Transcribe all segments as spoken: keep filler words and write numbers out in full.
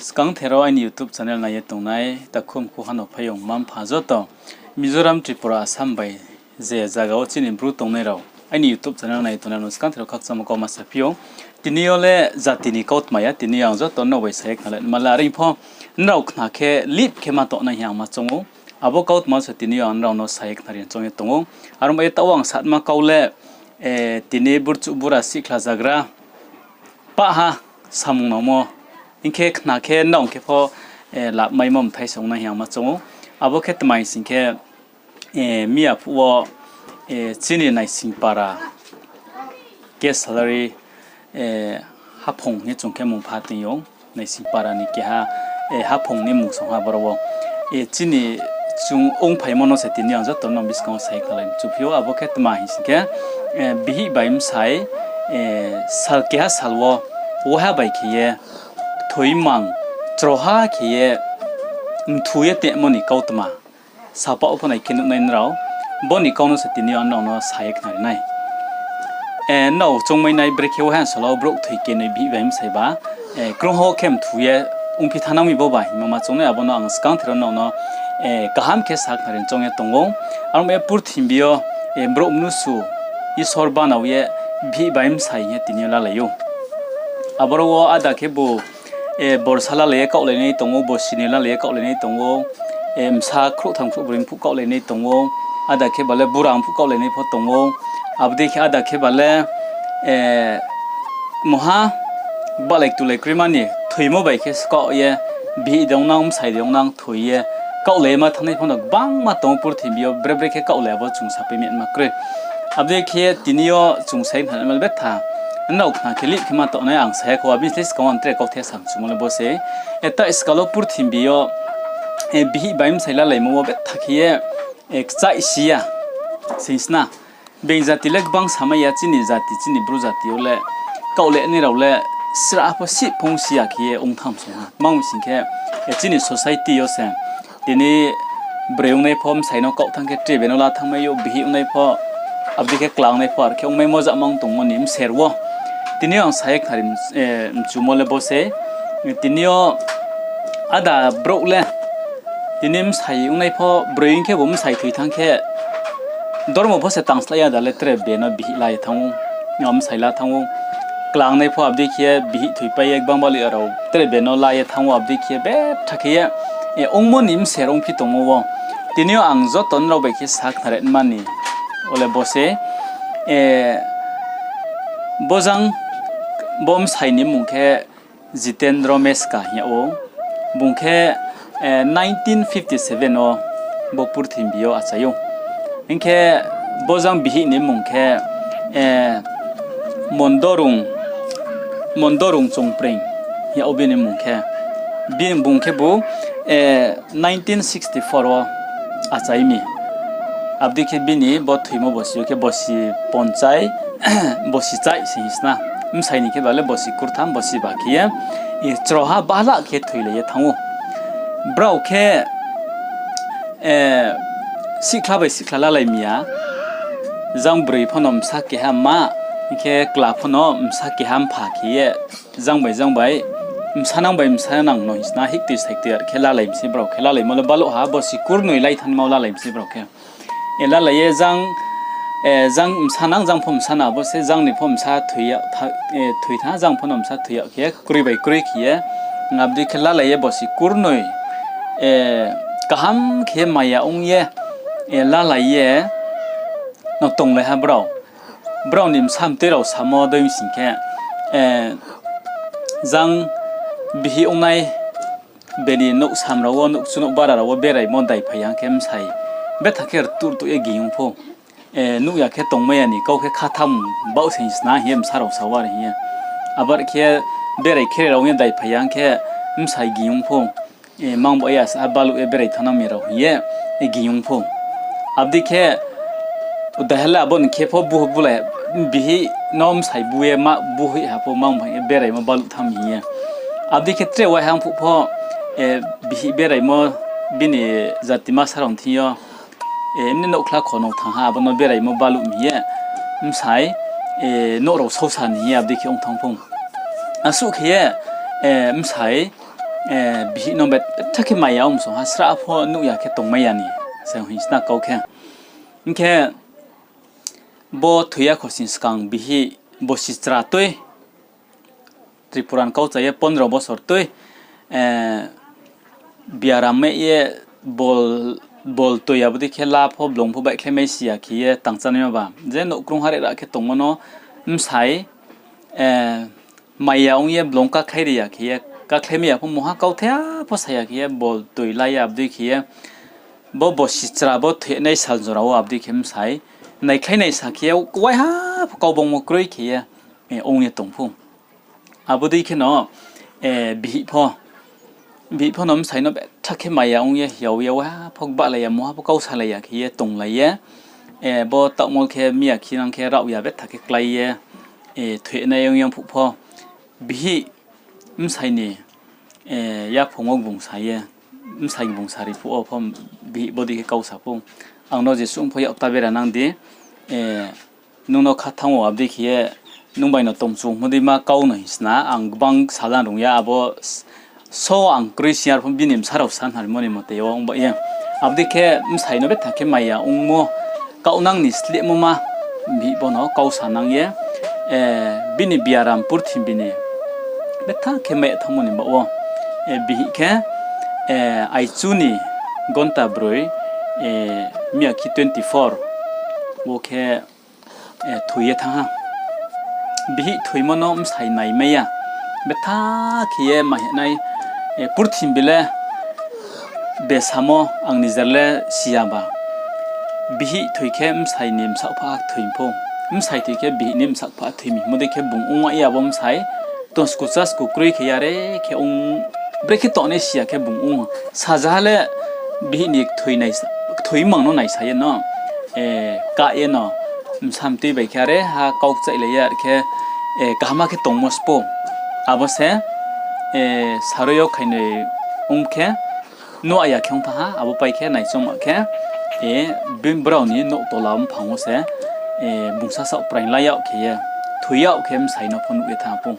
Skangther wo aini YouTube channel nai ye tongnai, takhu mkhu ha no phaiyong mma mpha joto, Mizoram, Tripura, Assam bai je zaga wo chini Bru tongnai rao, aini YouTube channel nai ye tongnai rao no skangther wo khakchangmo kauma saphi ou. Tini yo le jati ni kautma ya, tini yo ang joto nrao bai sa ye khnalai ma le, are pho nrao khna khe lip khe ma tongnai hing ye ang ma choung ou. Abo kautma se tini yo ang nrao no sa ye khnari choung ye tong ou. Aro bai ye taoh wo ang satma kau le, tini burchuh bura sihkhla zagra pah ha samung nangmo. Hing khe khna khe nrao khe pho lap maimo mthai se ong nai hing ye ang ma choung ou. Abo khe tma hing sing khe, miya phuh wo chini Naisingpara case salary haphung hing ye chung khe mung pha tong ou. Naisingpara ni keha haphung ni mung song ha boro wo. Chini chung ongphaimo no se tini ang joto no buskang wo sa ye khnalai mchuphi ou. Abo khe tma hing sing khe, bihih bai bsai sal keha sal wo waiha bai khe ye thoi mang chroha khe ye mthu ye tongmo ni kautma sapaoh pho nai khe nuhnai nrao. Bo ni kau no se tini yo ang nrao no sa ye khnari nai. Nrao choungmai nai, brekhe waiha sal wo brouh thoi kenoi bihih bai bsai ba krungha khe mthu ye ongphi thanang mi bo ba hingmo ma choung nai, abo no ang skangther wo nrao no kaham khe sa khnari choung ye tong ou. Aro bai ye purthimbi yo brouh mnusu Isor banao ye bihih bai bsai hing ye tini yo lalai ou. Aboro wo ada khebu borsa lalai ye kaohlainai tong ou, bosi ni lalai ye kaohlainai tong ou, bsa khrouhtham khrouhbroi phuh kaohlainai tong ou, ada khe ba le bura phuh kaohlainai pho tong ou, abo dei khe ada khe ba le mungha balai ktulai kroima ni thoimo bai khe skaoh ye, bihih de ong nang, bsai de ong nang thoi ye kaohlai ye ma thanngnai pho no gbangma tong ou purthimbi yo, bre bre khe kaohlai abo chung sapai ma kroi. Abo dei khe tini yo chung sa ye khnalai ma le betha nrao khna khe lip khe ma tongnai ang sa ya khou, abini slái skang wo ang tre kauthai samchumo le bo se. Taih skal wo purthimbi yo bihih bai bsai lalaimo wo betha khe ye kchaih si ya, sing sna. Being jati le gbang samai ya, chini jati, chini Bru jati yo le kaohlainai rao le srah pho sih phung si ya khe ye ong tham song ha. Tma ong sing khe, chini society yo se tini broi ongnai pho bsai no kaoh thanng khe tre be no la thanngmai ou, bihih ongnai pho, abo dei khe kla ongnai pho, ar khe ongmaimo jama ong tongmo ni bser wo. Tini yo ang sa ye khnari mchumo le bo se. Tini yo ada brouh le, tini bsai ongnai pho broi ong khebu bsai thoi thanng khe, dormo pho se tangslái ya da le tre be no bihih la ye thanng ou, bsai la thanng ou. Kla ongnai pho abo dei khe bihih thoipai ye gbang bali rao tre be no la ye thanng ou, abo dei khe betha khe ye ongmo ni bser ongphi tongmo wo. Tini yo ang joto nrao bai khe sa khnari ma ni, o le bo se. Bo jang, bo bsai ni mmung khe Jitendra Meska hing yag ou. Bung khe nineteen fifty seven wo bo purthimbi yo achai ou. Hing khe bo jang bihih ni mmung khe Mondorung, Mondorung Chongpreng hing yag ou bini mmung khe. Bung khebu nineteen sixty four wo achai mi. Abo dei khe bini bo thoimo bosi yo khe bosi ponchai, bosi chai se hing sna. Bsai ni khe ba le bosi kurtham, bosi ba khe ye chroha bahla khe thoilai ye thanng ou. Brao khe sihkhla bai sihkhla lalai mi ya, jang broi pho no bsa keha ma, hing khe kla pho no bsa keha mpha khe ye, jang bai jang bai, bsa nang bai bsa nang no hing sna, hiktoi saiktoi ar khe lalai mi se brao khe, lalaimo le baluh ha, bosi kurnoi lai thanngmo lalai mi se brao khe. Lalai ye jang, jang bsa nang, jang pho bsa nang, abo se jang ni pho bsa thoi tha, jang pho no bsa thoi yag khe, kroi bai kroi khe ye, abo dei khe lalai ye bosi kurnoi kaham khe maya ong ye, lalai ye no tonglai ha brao. Brao ni bsa mtoi rao samo dei sing khe, jang bihih ongnai bini nouh sam rao wo, nouh kchu nouh bara rao wo beraimo daiphai ya khe bsai betha khe rtuh rtuh ye ging ong pho. Nuh ya khe tongmai ya ni kau khe khatham baoh se hing sna hing ye bsa rao sa wo are hing ye. Abar khe berai khere rao ong ye daiphai ya khe bsai ging ong pho. Mang bo ya sa baluh ye berai thanng nang mi rao hing ye ging ong pho. Abo dei khe, daiha le abo ni khe pho bu bulai, bihih no bsai bu ye ma bu hoih ha pho mang bai ye beraimo baluh thanng mi hing ye. Abo dei khe tre waiha ong phuh pho, bihih beraimo bini jati masa rao ni thing yo, mni nouhkhla kho no thanng ha, abo no beraimo baluh mi hing ye, bsai, nouh rao sausa ni hing ye abo dei khe ong thanng pho. Asuh khe ye, bsai, bihih no betha khe maya ong song ha, srah pho nuh ya khe tongmai ya ni, se hing sna kau khe. Hing khe bo thoi ya khosning skang bihih bosi chra tui, Tripura ni kau cha ye pondro bosor tui, biaram meh ye bol, bol toi abo dei khe la pho blung pho baihkhlai mai si ya khe ye tangchá naima ba. Je nouh krungha rera khe tongmo no bsai maya ong ye blung kakhlai ri ya khe ye, kakhlai mai ya pho mungha kauthai pho sa ya khe ye bol toi la ye abo dei khe ye, bo bosi chra bo thoinai sal jora wo abo dei khe bsai naikhlai nai sa khe ye, waiha pho kau bangmo kroi khe ye ong ye tong pho. Abo dei kheno bihih pho, bihih pho no bsai no betha khe maya ong ye hiao ye, waiha pho gbahlai ya, mungha pho kau salai ya khe ye tonglai ye, bo taohmol khe miya khinang khe raoh ya betha khe klái ye, thoinai ong yang phuh pho, bihih bsai ni yaphung wo gbung sa ye, bsai gbung sari phuh wo pho bihih bodei khe kau sa pho, ang no jesuh ong pho yak ta bera nang di, nung no kha thanng wo abo dei khe ye, nung bai no tongchung hmo dei ma kau no hing sna, ang gbang salan rung ya, abo so ang kroi si ar pho bini bsa rao sa hnarmo ni mote yo ong ba ye. Abo dei khe bsai no betha khe maya ongmo, kaunang ni slehmo ma, bihih bo no kau sa nang ye, bini biaram purthimbi ni betha khe mai thanngmo ni baoh wo, bihih khe aichu ni gonta broi, miya khe twenty four wo khe thoi ye thanng ha. Bihih thoimo no bsai naimai ya, betha khe ye maihnai, purthimbi le besamo ang nijer le si ya ba. Bihih thoi khe bsai ni bsaohpha thoi pho, bsai thoi khe bihih ni bsaohpha thoi mi himo dei khe bung ong ya bo bsai, tong skucha sku kroi khe yare khe ong, brekhe tongnai si ya khe bung ong. Sajaha le bihih ni kthoi mang no naisa ye no, kah ye no, bsa mtui bai khe are ha kau kchailai ye are khe, kaham khe tongmo spo. Abo se, sarui yo khainoi ong khe, nuh ya khe ong thanng ha, abo pai khe naichongma khe, brao ni nouh tola mphang wo se, bung sasaoh praing la yag khe ye, thoi yag khe bsai no pho nuh ye thanng pho.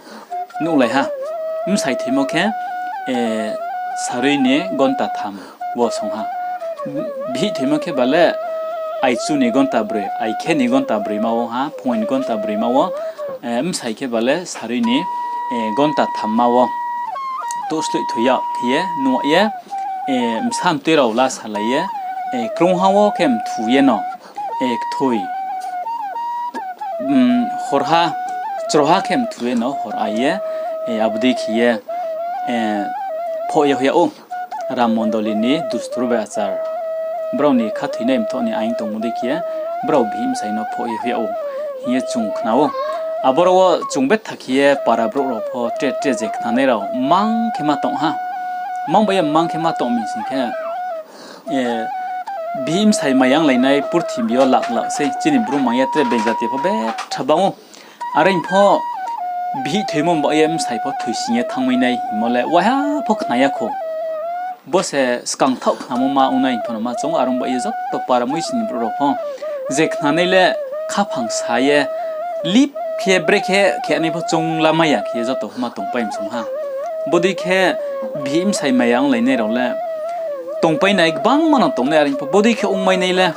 Nuhlai ha, bsai thoimo khe, sarui ni gonta tham wo song ha. Bihih thoimo khe ba le, aichu ni gonta broi, aikhe ni gonta broima wo ha, phung ni gonta broima wo, bsai khe ba le sarui ni gonta thamma wo. Touhsloih thoi yag khe ye nuh ye, bsa mtui rao la salai ye, krungha wo khe mthu ye no, kthoi, horha, chroha khe mthu ye no hor ai ye, abo dei khe ye, phoh ye hoih yag ou. Ram Mondoli ni dustur bai achar, brao ni khathoinai mthoh ni aing tongmo dei khe ye, brao bihih bsai no phoh ye hoih yag ou hing ye chung khna ou. Aboro wo chung betha khe ye para brouh rao pho tre tre je khnanai rao mang khe ma tong ha. Mang bai ye mang khe ma tong mi sing khe, bihih bsai maiya onglainai purthimbi yo lak lak sei, chini Bru mang ye tre beng jati pho betha bang ou. Are pho bihih thoimo ba ye bsai pho thoising ye thanngmai nai hingmo le waiha pho khna ya kho. Bo se skang thaoh khnamo ma ong nai pho no ma choung ou, are ong ba ye joto para muising ni brouh rao pho. Je khnanai le khaphang sa ye, lip khe brekhe khe nai pho choung lamai ya khe ye joto ma tongpai msong ha. Bodei khe bihih bsai maiya onglainai rao le tongpai nai gbangma no tongnai, are pho bodei khe ongmai nai le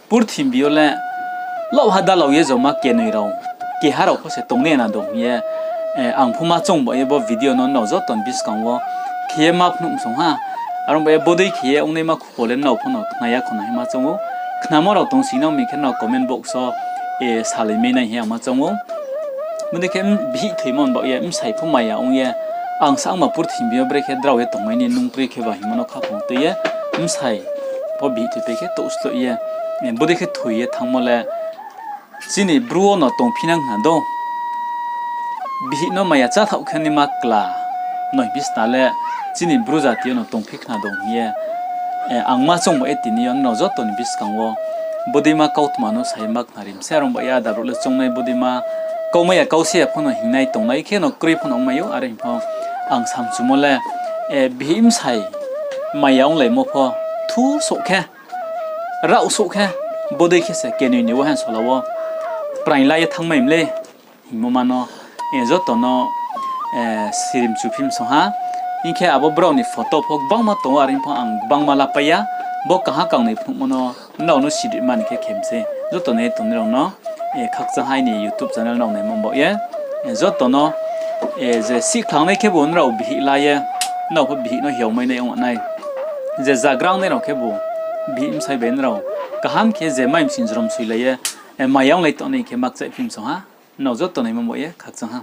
purthimbi yo le laoha dalao ye joma kenoi rao, keha rao pho se tongnai na dong hing ye, ang pho ma choung ba ye bo video no nrao joto ni buskang wo khe ye ma phnuh msong ha. Are ong ba ye bodei khe ye ongnaima khupo le nrao pho no khna ya kho na hing ma choung ou. Khnamo rao tong sing nang mi khe nrao comment box wo salai mai nai hing ye ang ma choung ou. Bodei khe bihih thoimo ni baoh ye bsai pho maiya ong ye, ang sa angma purthimbi yo brekhe drao ye tongmai ni nung kroi khe ba hingmo no khaphang tui ye, bsai pho bihih thoipai khe touhsloih ye, bodei khe thoi ye thanngmo le chini Bru wo no tongphi nang khna do. Bihih no maiya cháthaoh khe naima kla no hingphi sna le, chini Bru jati yo no tongphi khna dong hing ye, ang ma choung ba ye tini yo nrao joto ni buskang wo bodeima kautma no sa ye ma khnari mi se. Are ong ba ye áda brouh le choungnai bodeima kaumai ya kau se ya pho no hingnai tongnai khe no kroi pho no ongmai ou. Are hing pho ang samchumo le, bihih bsai maiya onglaimo pho thu souh khe, raoh souh khe, bodei khe se kenoi ni wo hansola wo praing la ye thanngmai mlei hingmo ma no, joto no sirimchuphi msong ha. Hing khe abo brao ni photo pho gbangma tong ou, are pho ang gbangma lapai ya. Bo kaha kangnoi phnuhmo no nrao no siri mani khe khem se. Joto nai tongnai rao no, eh, khakchang ha aini YouTube channel nrao naimo baoh ye. Eh, joto no, eh, je sihkhlangnai khebu nrao bihih la ye, nrao pho bihih no hiao mai nai ong nai. Je zagra ongnai rao khebu bihih bsai bai nrao kaham khe je mai bsing jrom soilai ye, eh, maya onglai tongnai khe makchaih phim song ha. Nrao joto naimo baoh ye khakchang ha.